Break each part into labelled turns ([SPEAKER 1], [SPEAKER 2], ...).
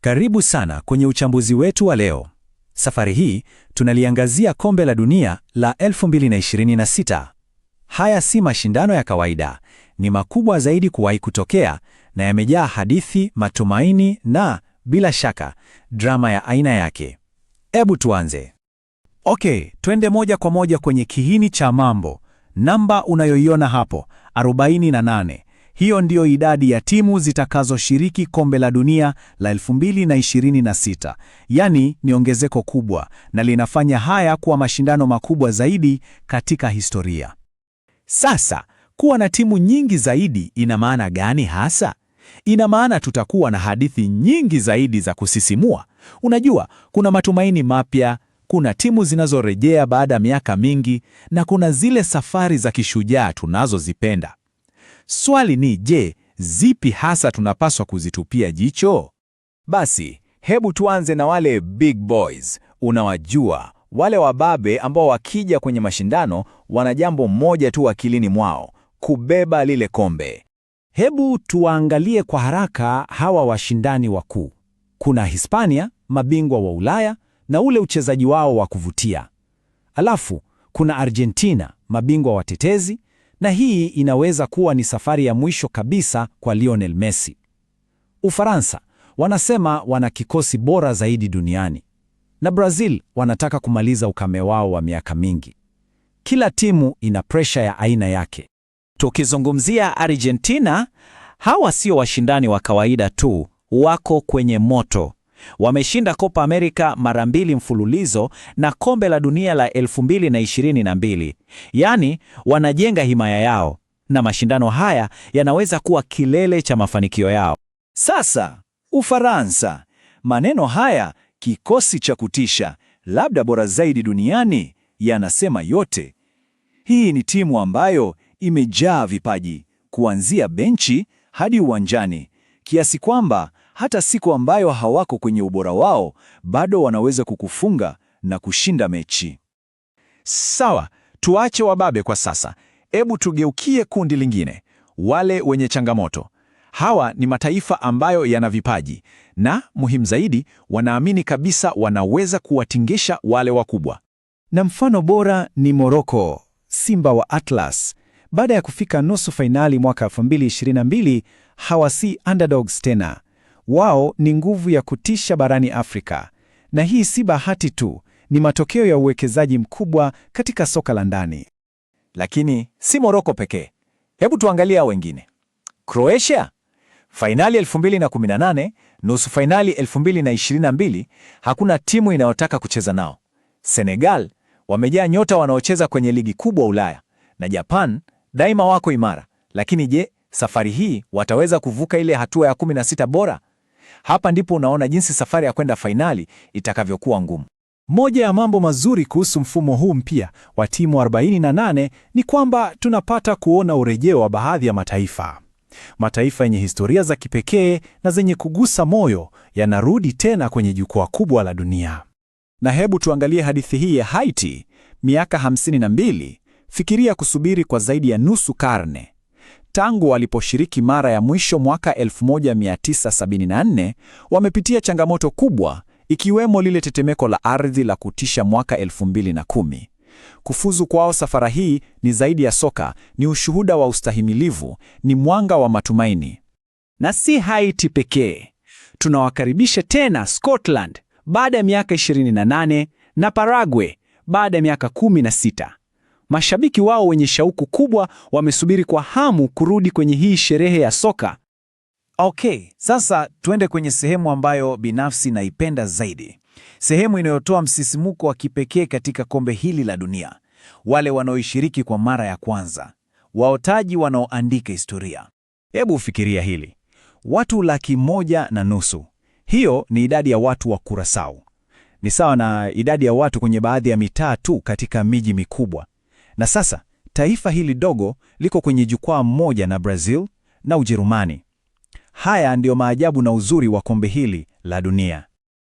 [SPEAKER 1] Karibu sana kwenye uchambuzi wetu wa leo. Safari hii tunaliangazia Kombe la Dunia la 2026. Haya si mashindano ya kawaida, ni makubwa zaidi kuwahi kutokea na yamejaa hadithi, matumaini na bila shaka drama ya aina yake. Hebu tuanze. Okay, twende moja kwa moja kwenye kiini cha mambo. Namba unayoiona hapo, 48. Hiyo ndiyo idadi ya timu zitakazoshiriki Kombe la Dunia la 2026. Yaani ni ongezeko kubwa na linafanya haya kuwa mashindano makubwa zaidi katika historia. Sasa, kuwa na timu nyingi zaidi ina maana gani hasa? Ina maana tutakuwa na hadithi nyingi zaidi za kusisimua. Unajua, kuna matumaini mapya, kuna timu zinazorejea baada ya miaka mingi na kuna zile safari za kishujaa tunazozipenda. Swali ni je, zipi hasa tunapaswa kuzitupia jicho? Basi, hebu tuanze na wale big boys. Unawajua, wale wababe ambao wakija kwenye mashindano wana jambo moja tu akilini mwao, kubeba lile kombe. Hebu tuwaangalie kwa haraka hawa washindani wakuu. Kuna Hispania, mabingwa wa Ulaya na ule uchezaji wao wa kuvutia. Alafu kuna Argentina, mabingwa watetezi, na hii inaweza kuwa ni safari ya mwisho kabisa kwa Lionel Messi. Ufaransa wanasema wana kikosi bora zaidi duniani, na Brazil wanataka kumaliza ukame wao wa miaka mingi. Kila timu ina presha ya aina yake. Tukizungumzia Argentina, hawa sio washindani wa kawaida tu, wako kwenye moto. Wameshinda Copa America mara mbili mfululizo na Kombe la Dunia la 2022. Yaani, wanajenga himaya yao na mashindano haya yanaweza kuwa kilele cha mafanikio yao. Sasa, Ufaransa. Maneno haya, kikosi cha kutisha, labda bora zaidi duniani, yanasema yote. Hii ni timu ambayo imejaa vipaji, kuanzia benchi hadi uwanjani, kiasi kwamba hata siku ambayo hawako kwenye ubora wao bado wanaweza kukufunga na kushinda mechi. Sawa, tuache wababe kwa sasa. Hebu tugeukie kundi lingine, wale wenye changamoto. Hawa ni mataifa ambayo yana vipaji na muhimu zaidi, wanaamini kabisa wanaweza kuwatingisha wale wakubwa. Na mfano bora ni Morocco, Simba wa Atlas. Baada ya kufika nusu fainali mwaka 2022, hawa si underdogs tena. Wao ni nguvu ya kutisha barani Afrika. Na hii si bahati tu, ni matokeo ya uwekezaji mkubwa katika soka la ndani. Lakini si Morocco pekee. Hebu tuangalie wengine. Croatia, fainali 2018, nusu fainali 2022, hakuna timu inayotaka kucheza nao. Senegal wamejaa nyota wanaocheza kwenye ligi kubwa Ulaya, na Japan daima wako imara. Lakini je, safari hii wataweza kuvuka ile hatua ya 16 bora? Hapa ndipo unaona jinsi safari ya kwenda fainali itakavyokuwa ngumu. Moja ya mambo mazuri kuhusu mfumo huu mpya wa timu 48 ni kwamba tunapata kuona urejeo wa baadhi ya mataifa. Mataifa yenye historia za kipekee na zenye kugusa moyo yanarudi tena kwenye jukwaa kubwa la dunia. Na hebu tuangalie hadithi hii ya Haiti, miaka 52. Fikiria kusubiri kwa zaidi ya nusu karne. Tangu waliposhiriki mara ya mwisho mwaka 1974, wamepitia changamoto kubwa, ikiwemo lile tetemeko la ardhi la kutisha mwaka 2010. Kufuzu kwao safara hii ni zaidi ya soka, ni ushuhuda wa ustahimilivu, ni mwanga wa matumaini. Na si Haiti pekee. Tunawakaribisha tena Scotland baada ya miaka 28 na Paraguay baada ya miaka 16. Mashabiki wao wenye shauku kubwa wamesubiri kwa hamu kurudi kwenye hii sherehe ya soka.
[SPEAKER 2] Okay, sasa tuende kwenye sehemu ambayo binafsi naipenda zaidi, sehemu inayotoa msisimuko wa kipekee katika kombe hili la dunia, wale wanaoishiriki kwa mara ya kwanza, waotaji wanaoandika historia.
[SPEAKER 1] Hebu fikiria hili, watu 150,000. Hiyo ni idadi ya watu wa Kurasau. Ni sawa na idadi ya watu kwenye baadhi ya mitaa tu katika miji mikubwa. Na sasa taifa hili dogo liko kwenye jukwaa moja na Brazil na Ujerumani. Haya ndiyo maajabu na uzuri wa kombe hili la dunia.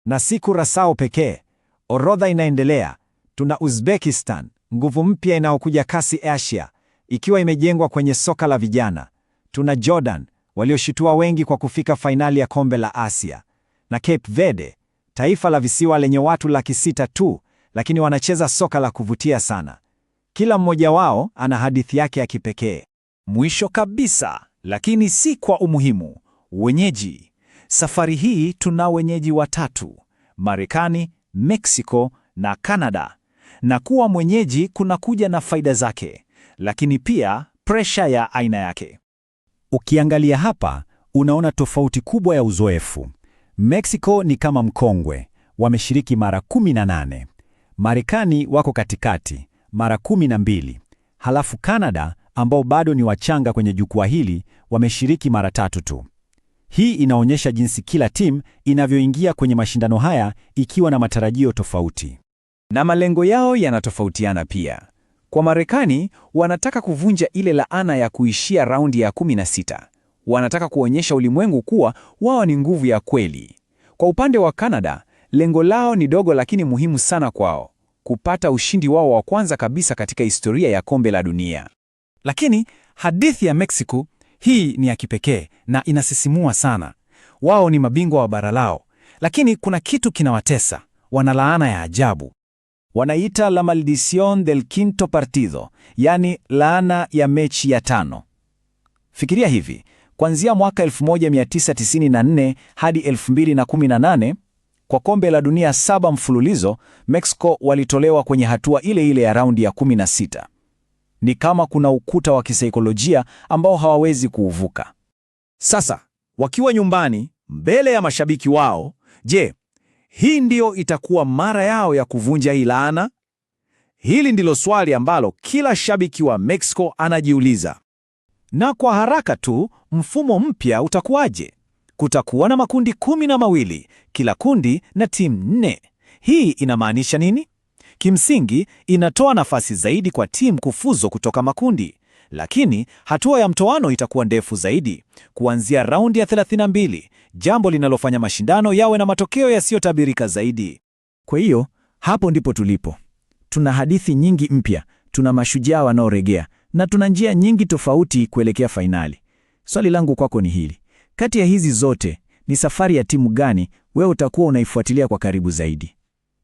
[SPEAKER 2] Na si Kurasao pekee, orodha inaendelea. Tuna Uzbekistan, nguvu mpya inayokuja kasi Asia, ikiwa imejengwa kwenye soka la vijana. Tuna Jordan, walioshitua wengi kwa kufika fainali ya kombe la Asia.
[SPEAKER 1] Na Cape Verde, taifa la visiwa lenye watu 600,000 tu, lakini wanacheza soka la kuvutia sana. Kila mmoja wao ana hadithi yake ya kipekee. Mwisho kabisa, lakini si kwa umuhimu, wenyeji. Safari hii tuna wenyeji watatu: Marekani, Mexico na Canada. Na kuwa mwenyeji kunakuja na faida zake, lakini pia presha ya aina yake. Ukiangalia hapa, unaona tofauti kubwa ya uzoefu. Mexico ni kama mkongwe, wameshiriki mara 18. Marekani wako katikati, mara 12. Halafu Canada ambao bado ni wachanga kwenye jukwaa hili wameshiriki mara 3 tu. Hii inaonyesha jinsi kila timu inavyoingia kwenye mashindano haya ikiwa na matarajio tofauti.
[SPEAKER 3] Na malengo yao yanatofautiana pia. Kwa Marekani, wanataka kuvunja ile laana ya kuishia raundi ya 16. Wanataka kuonyesha ulimwengu kuwa wao ni nguvu ya kweli. Kwa upande wa Canada, lengo lao ni dogo lakini muhimu sana kwao, kupata ushindi wao wa kwanza kabisa katika historia ya kombe la dunia.
[SPEAKER 1] Lakini hadithi ya Mexico hii ni ya kipekee na inasisimua sana. Wao ni mabingwa wa bara lao, lakini kuna kitu kinawatesa. Wana laana ya ajabu. Wanaita la maldición del quinto partido, yani laana ya mechi ya 5. Fikiria hivi, kuanzia mwaka 1994 hadi 2018, kwa kombe la dunia 7 mfululizo, Mexico walitolewa kwenye hatua ile ile ya raundi ya 16. Ni kama kuna ukuta wa kisaikolojia ambao hawawezi kuuvuka.
[SPEAKER 2] Sasa, wakiwa nyumbani mbele ya mashabiki wao, je, hii ndiyo itakuwa mara yao ya kuvunja hii laana? Hili ndilo swali ambalo kila shabiki wa Mexico anajiuliza.
[SPEAKER 1] Na kwa haraka tu, mfumo mpya utakuwaje? Kutakuwa na makundi 12, kila kundi na timu 4. Hii inamaanisha nini? Kimsingi, inatoa nafasi zaidi kwa timu kufuzu kutoka makundi, lakini hatua ya mtoano itakuwa ndefu zaidi, kuanzia raundi ya 32, jambo linalofanya mashindano yawe na matokeo yasiyotabirika zaidi. Kwa hiyo, hapo ndipo tulipo. Tuna hadithi nyingi mpya, tuna mashujaa wanaoregea na tuna njia nyingi tofauti kuelekea fainali. Swali langu kwako ni hili: kati ya hizi zote, ni safari ya timu gani wewe utakuwa unaifuatilia kwa karibu zaidi?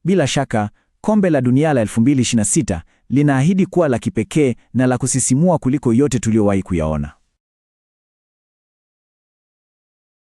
[SPEAKER 1] Bila shaka, kombe la dunia la 2026 linaahidi kuwa la kipekee na la kusisimua kuliko yote tuliyowahi kuyaona.